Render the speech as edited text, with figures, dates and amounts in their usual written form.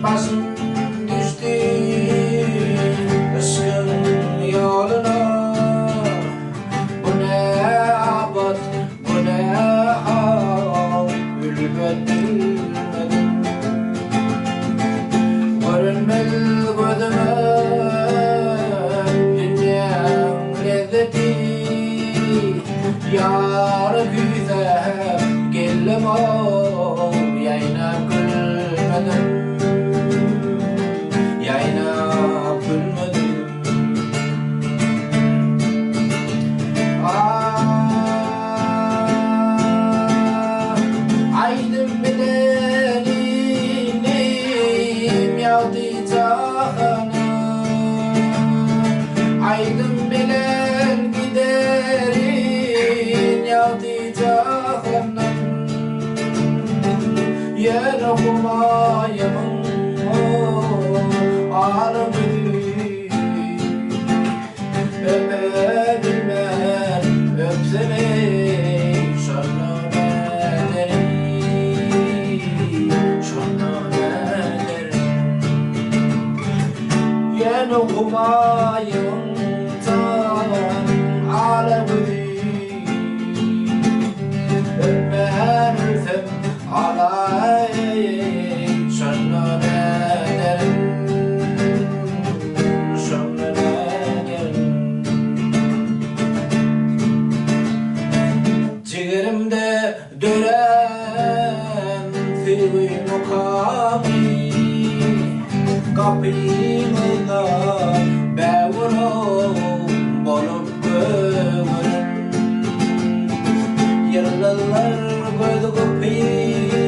Başym düşdi yşkyň ýoluna. Bu ne apat, bu ne hal, ülpet bilmedim. Görünmez gözüme dünýäň lezzeti. Ýary küýsäp geldim-ow, ýaýnap gülmedim, Ýaýnap gülmedim. Ah, aýdym bilen indim ýagty jahana. Aýdym bilen giderin ýagty jahandan. Ýene Humaýymyň ala güzi Öpe bilmän öpsem eý şonda näderin, şonda näderin. Ýene Humaýymyň jan ala güzi Öpmän ölsem alaý şonda näderin, şonda näderin. Jigerimde dörän söýgi mukamy Gapyňyzda bägül bolup gögeren. Ýyldyzlar göz gypyp.